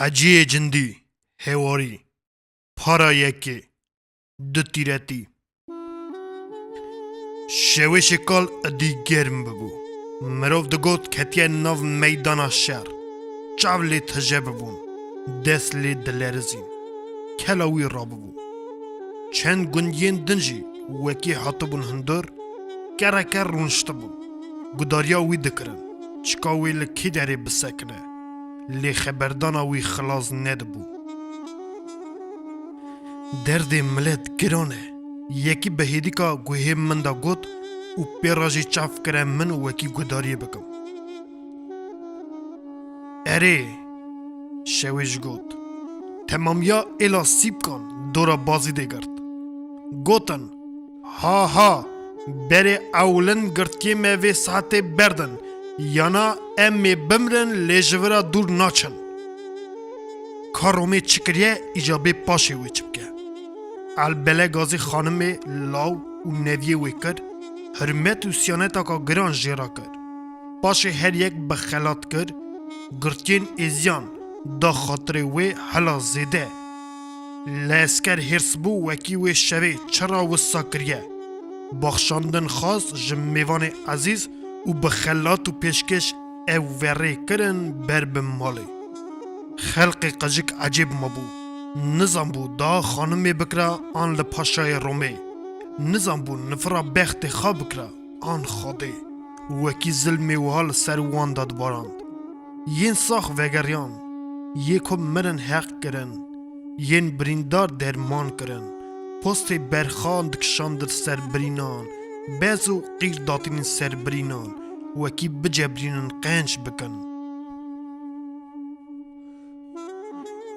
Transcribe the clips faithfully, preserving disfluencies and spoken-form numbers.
Heciyê Cindî, Hêwarî, Para yekê, Du tîretî. Şewê şêkal êdî germ bibû. Mirov digot ketiye nav meydana şer. Çav lê tije bibûn. Dest lê dilerizîn. Kela wî rabibû. Çend gundiyên din jî wekî hatibûn hundir, kereke rûniştibûn. Gudariya wî dikirin, çika wê li kî derê bisekine. Lê xeberdana wî xilas nedibû. Derdê milet giran e. Yekî bi hêdîka guhê min de got û pê re jî çav kire min wekî gudariyê bikim. Erê, Şewêj got. Temamiya êla sîpkan dora Bazîdê girt. Gotin, ha ha, berê ewlin girtiyê me vê saetê berdin, yana em ê bimrin lê ji vira dûr naçin. Ka Romê çi kiriye, îca bê paşê wê çi bike. Elbele gazî xanimê law û neviyê wê kir, hurmet û siyanetaka giran jê re kir. Paşê her yek bi xelat kir, girtiyên êziyan da xatirê wê hela zêde. Lesker hêrs bû wekî wê şevê çira wisa kiriye. Baxşandin xwest ji mêvanê ezîz û bi xelat û pêşkêş ew verê kirin ber bi malê. Xelqê qecik ecêb mabû. Nizanbû da xanimê bikira an li paşayê Romê. Nizanbû nifira bextê xwe bikira an Xwedê. Wekî zilmê wiha li ser wan de dibarand. Yên sax vegeriyan, yê ku mirin heq kirin, yên birîndar derman kirin, postê berxan dikişandin ser birînan, bez û qîr datînin ser birînan, wekî bicebrînin qenc bikin.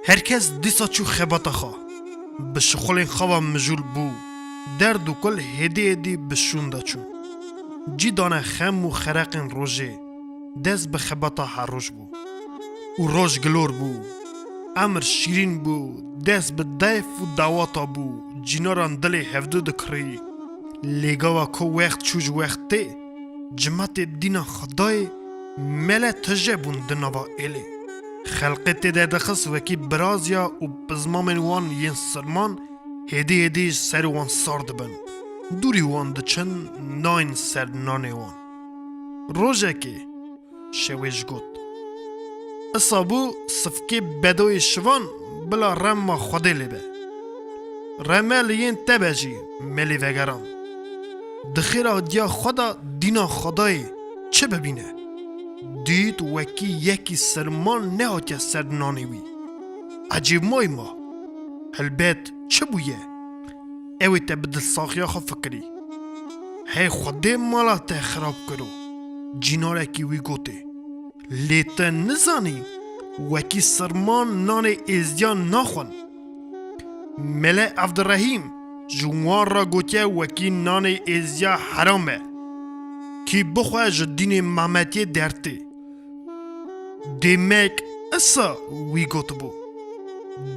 Her kes dîsa çû xebata xwe. Bi şixulên xwe ve mijûl bû. Derd û kul hêdî hêdî bi şûn de çûn. Cî dane xem û xereqên rojê. Dest bi xebata her roj bû. Û roj gilor bû. Emir şîrîn bû. Dest bi dayf û dawata bû. Cînaran dilê hevdu dikirî. Lê gava ku wext çû ji wext tê, cimetê dîna Xwedayê mele tije bûn di nava êlê. Xelqê tê derdixist wekî biraziya û pizmamên wan yên sirman hêdî hêdî ji ser wan sar dibin. Dûrî wan diçin, nayên ser nanê wan. Rojekê, Şewêj got. Isa bû sifkê bedoyê şivan bila rema Xwedê lê be. Reme li yên te be jî, melê vegeran. Di xêra diya xwe de dîna Xwedayê çi bibîne? Dît wekî yekî sirman nehatiye ser nanê wî. Ecêb mayî ma. Helbet çi bûye? Ew ê te bi dilsaxiya xwe fikirî. Hey Xwedê mala te xirab kiro. Cînarekî wî gotê. Lê te nizanî wekî sirman nanê êzdiyan naxwin. Mele Evdirehîm ji wan re gotiye wekî nanê êzdiya heram e. Kî bixwe ji dînê Memetiyê dertê. Demek isa wî gotibû.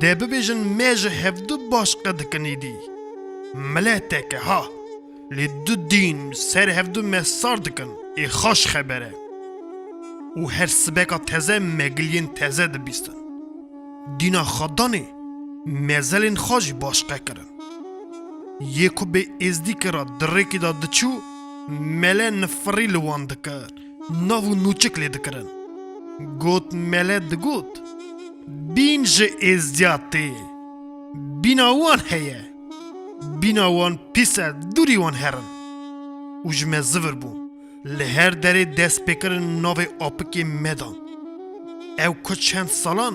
De bibêjin me ji hevdu baş qedikin îdî. Mileteke ha. Lê du dîn ser hevdu me sar dikin, ê xaş xeber e. Û her sibeka teze me giliyên teze dibîstin. Dîna xwe danê, mezelên xwe jî başqe kirin. Yê ku bê êzdîkê re di rêkê de diçû, mele nifirî li wan dikir, nav û nûçik lê dikirin. Got mele digot, bîn ji êzdiya tê. Bîna wan heye. Bîna wan pîs e, dûrî wan herin. Û ji me zivir bûn. Li her derê dest pê kirin navê apikê me dan. Ew ku çend salan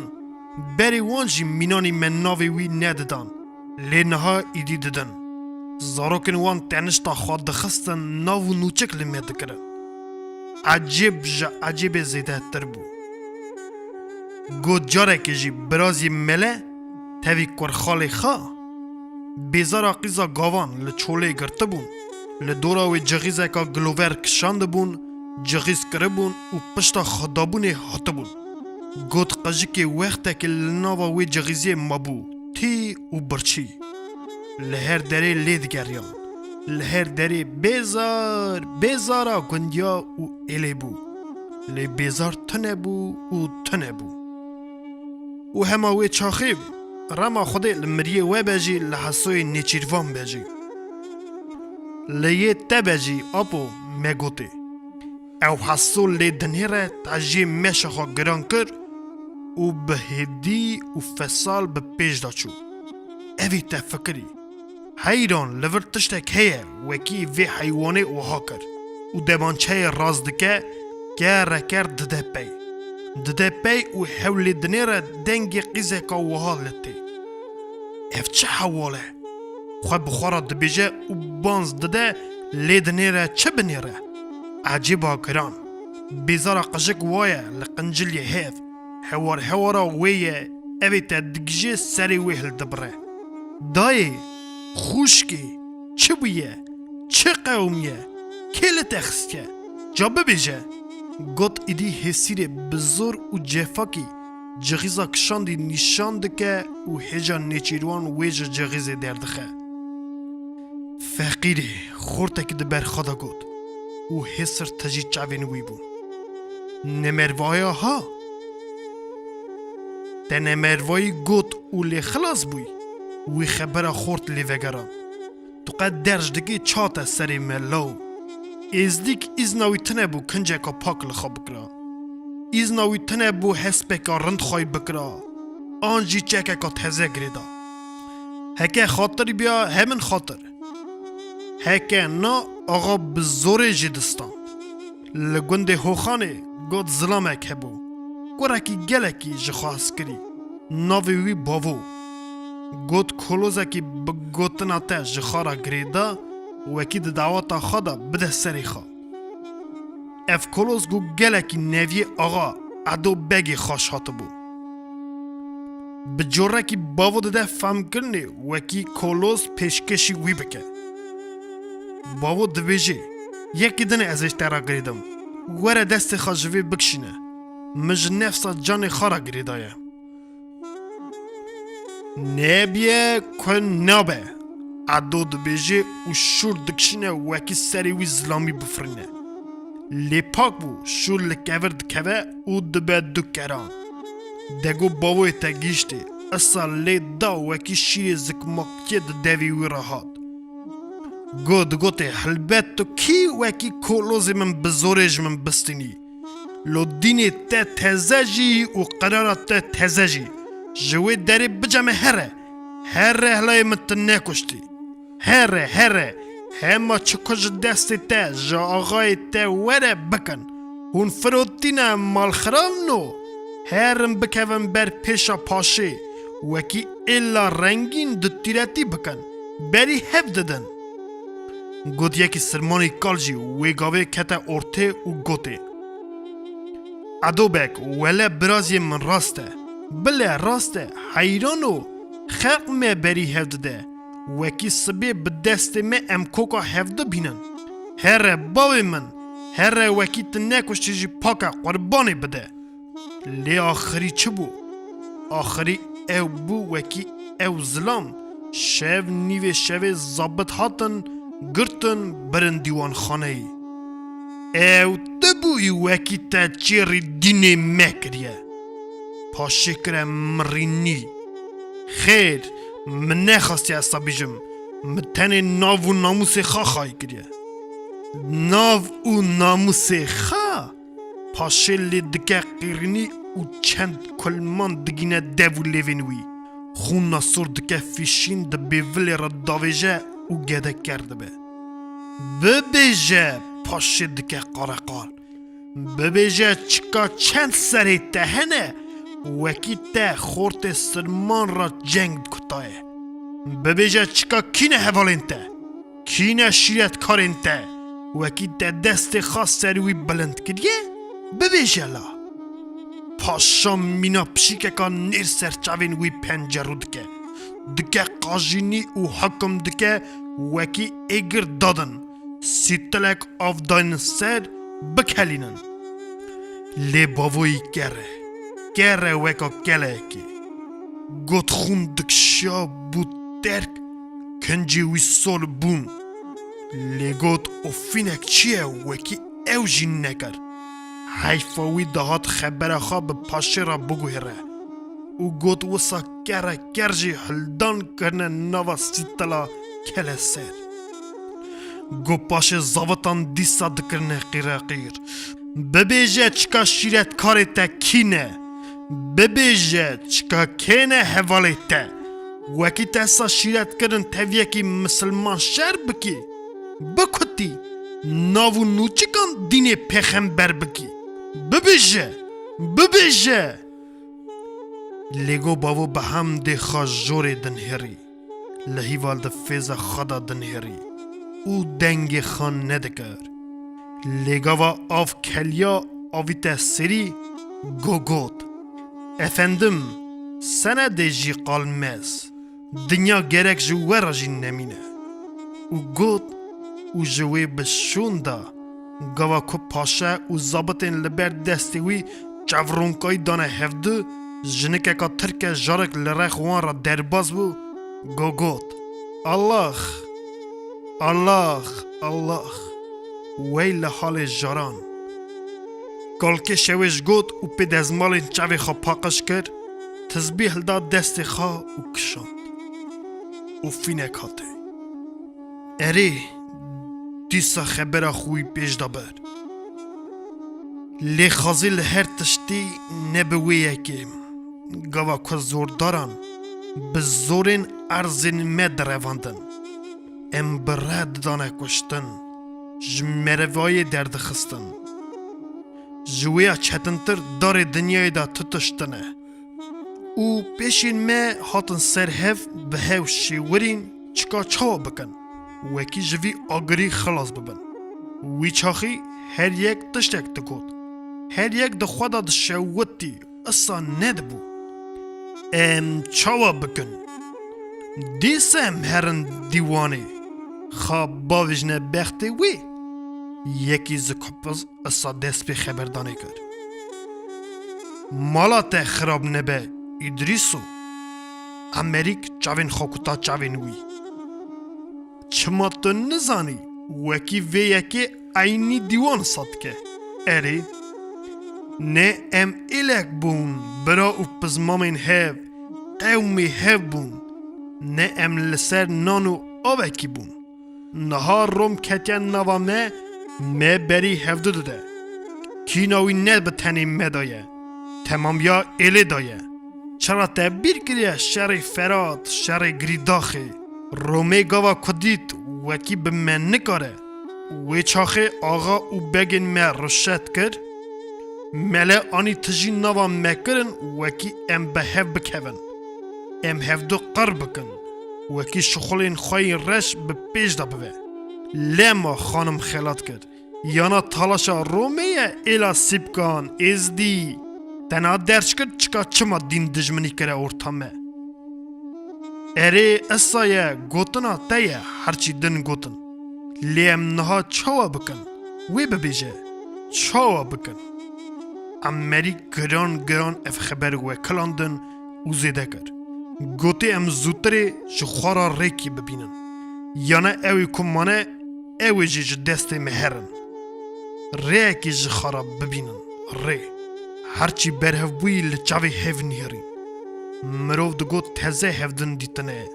berê wan jî mînanî me navê wî nedidan. Lê niha îdî didin. Zarokên wan tenişta xwe dixistin nav û nûçik li me dikirin. Ecêb ji ecêbê zêdetir bû. Got carekê jî birazî mele tevî kurxalê xwe, bêzara qîza gavan li çolê girtibûn, li dora wê cixîzeka gilover kişandibûn, cixîz kiribûn û pişta xwe dabûnê hatibûn. Got qijikê wextekê li nava wê cixîziyê mabû, tî û birçî. Li her derê lê digeriyan. Li her derê bêzar, bêzara gundiya û êlê bû. Lê bêzar tune bû û tune bû. Û hema wê çaxê rema Xwedê li miriyê we be jî, li Hesoyê nêçîrvan be jî. Li yê te be jî, apo, me gotê. Ew Heso lê dinêre te jê meşa xwe giran kir û bi hêdî û fesal bi pêş de çû. Evî te fikirî. Heyran, li vir tiştek heye, wekî vê heywanê wiha kir û demançeyê rast dike, kere ker dide pey. Dide pey û hew lê dinêre dengê qîzeka wiha li tê. Ev çi hewal e? Xwe bi xwe re dibêje û banz dide, lê dinêre çi binêre? Ecêba giran. Bêzara qijik wa ye li qinciliyê hev. Hewar hewara wê ye, evê te digije serê wê hildibire. Dayê, xwişkê, çi bûye? Çi qewimiye? Kê li te xistiye? Ca bibêje. Got êdî hêsîrê bi zor û cefakî cixîza kişandî nîşan dike û hêja nêçîrwan wê ji cixîzê derdixe. Feqîrê, xortekî di ber xwe de got û hêsir tijî çavên wî bûn. Nemervaya ha? Te nemervayî got û lê xilas bûyî? Wî xebera xort lê vegeran. Tu qet derc dikî ça te serê me law? Êzdîk îzna wî tine bû kinceka pak li xwe bikira. Îzna wî tine bû hespeka rind xwey bikira, an jî çekeka teze girêda. Heke xatir biya, hemin xatir. Heke na, axa bi zorê jê distand. Li gundê Hoxanê got zilamek hebû. Kurekî gelekî ji xwe hez kirî. Navê wî Bavo. Got kolozekî bi gotina te ji xwe re girêda, wekî di daweta xwe de bide serê xwe. Ev koloz ku gelekî neviyê axa Edo Begê xweş hatibû. Bi corekî Bavo dide femkirinê wekî koloz pêşkêşî wî bike. Bavo dibêje, yekî din e ez ê ji te re girêdim. Were destê xwe ji vê bikişîne. Min ji nefsa canê xwe re girêdaye. Nebiye ku nabe. Edo dibêje û şûr dikişîne wekî serê wî zilamî bifirîne. Lê pak bû, şûr li kevir dikeve û dibe du keran. Dego Bavoyê te gihîştê, isa lê da wekî şîrê zikmakiyê di devê wî re hat. Got, gotê, helbet tu kî wekî kolozê min bi zorê ji min bistînî. Lo dînê te teze jî û qerara te teze jî. Ji wê derê biceme here. Here helayê min tu nekuştî. Here, here. Hema çi ku ji destê te, ji axayê te were bikin. Hûn firotîne malxiravno. Herin bikevin ber pêşa paşê. Wekî êla rengîn di tîretî bikin. Berî hev didin. Got yekî sirmanî kal jî wê gavê kete ortê û gotê, Edo Beg, wele biraziyê min rast e. Bile rast e, heyran o, xelq me berî hev dide. Wekî sibê bi destê me em koka hevdu bînin. Here bavê min, here wekî tu nekuştî jî pak e qurbanê bide. Lê axirî çi bû? Axirî ew bû wekî ew zilam. Şev nîvê şevê zabit hatin, girtin, birin dîwanxaneyê. Ew tu bûyî wekî te çêrî dînê me kiriye. Paşê kire mirînî. Xêr, min nexastiye esa bîjim. Min tenê nav û namûsê xwe xayî kiriye. Nav û namûsê xwe? Paşê lê dike qîrînî û çend kulman digîne dev û lêvên wî. Xûna sor dike fîşîn di bêvilê re davêje û gedeker dibe. Bibêje, paşê dike qareqal. Bibêje çika çend serê te hene, wekî te xortê sirman re ceng dikutaye. Bibêje çika kî ne hevalên te? Kî ne şîretkarên te? Wekî te destê xwe ser wî bilind kiriye? Bibêje la. Paşa mîna pişîkeka nêr ser çavên wî pencerû dike. Dike qajînî û hikim dike wekî êgir dadin. Sîtilek av daynin ser, bikelînin. Lê bavoyî ker e. Ker e weka kelekê. Got xûn dikşiya bû terk, kincê wî sol bûn. Lê got ofînek çi ye wekî ew jî nekir. Heyfa wî dihat xebera xwe bi paşê re biguhêre. û got, wisa kere ker jî hildan kirine nava sîtela keleser. Got, paşê zavitan dîsa dikirine qîreqîr. Bibêje çika şîretkarê te kî ne? Bibêje çika kê ne hevalê te? Wekî te sa şîret kirin teviyekî misilman şer bikî, bikutî, nav û nûçikan dînê pêxember bikî. Bibêje! Bibêje! Lê go bavo bi hemdê xwe jorê dinihêrî, li hîval di fêza xwe de dinihêrî û dengê xwe nedikir. Lê gava av keliya avîte serî, go got, efendim, sene dê jî qalmez, dinya gerek ji we re jî nemîne. Û got, û ji wê bi şûn da, gava ku paşe û zabitên li ber destê wî çevronkayî dane hevdu, jinikeka tirke jarek li rex wan re derbas bû, go got, Allah! Allah! Allah! Wey li halê jaran! Kalkê şewêj got û pê dezmalên çavê xwe paqij kir, tizbî hilda destê xwe û kişand. Û fînek hate. Erê, dîsa xebera xwe wî pêş da ber. Lê xazî li her tiştî ne bi wê yekê. Gava ku zordaran bi zorên erzên me direvandin. Em bi re didane kuştin, ji merivayê derdixistin. Ji wê ya çetintir darê dinyayê de tu tiştine. Û pêşên me hatin ser hev bi hev şêwirîn çika çawa bikin, wekî ji vî agirî xilas bibin. Wî çaxî her yek tiştek digot. Her yek di xwe de dişewitî, isa nedibû. Em çawa bikin? Dîsa em herin dîwanê, xa bavêjine bextê wê. Yekî zikpiz isa dest pê xeberdanê kir. Mala te xirab nebe, Îdrîso. Emerîk çavên xwe kuta çavên wî. Çima tu nizanî, wekî vê yekê eynî dîwan sa dike. Erê, ne em êlek bûn, bira û pizmamên hev, qewmê hev bûn, ne em li ser nan û avekî bûn. Niha Rom ketiye nava me, me berî hevdu dide. Kîna wî ne bi tenê me de ye, temamiya êlê de ye. Çira te bîr kiriye şerê Ferat, şerê Girîdaxê? Romê gava ku dît wekî bi me nikare. Wê çaxê axa û begên me rişet kir, mele anî tijî nava me kirin wekî em bi hev bikevin. Em hevdu qir bikin, wekî şixulên xwe yên reş bi pêş de bibe. Lema xanim xelat kir. Yana talaşa Romê ye êla Sîpkan, Êzdî. Te na derç kir çika çima dîn dijminî kire orta me. Erê, isa ye, gotina te ye, herçî din gotin. Lê em niha çawa bikin? Wê bibêje, çawa bikin? Emerî giran giran ev xeber wekilandin û zêde kir. Gotê em zûtirê ji xwe re rêkî bibînin. Yana ew ê ku mane, ew ê jî ji destê me herin. Rêyekê ji xwe re bibînin. Rê. Herçî berhev bûyî li çavê hev nihêrî. Mirov digot teze hevdin dîtine.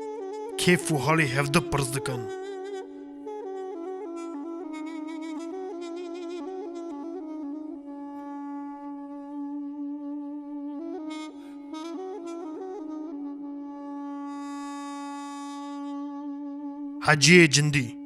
Kêf û halê hevdu pirs dikin. Heciyê Cindî.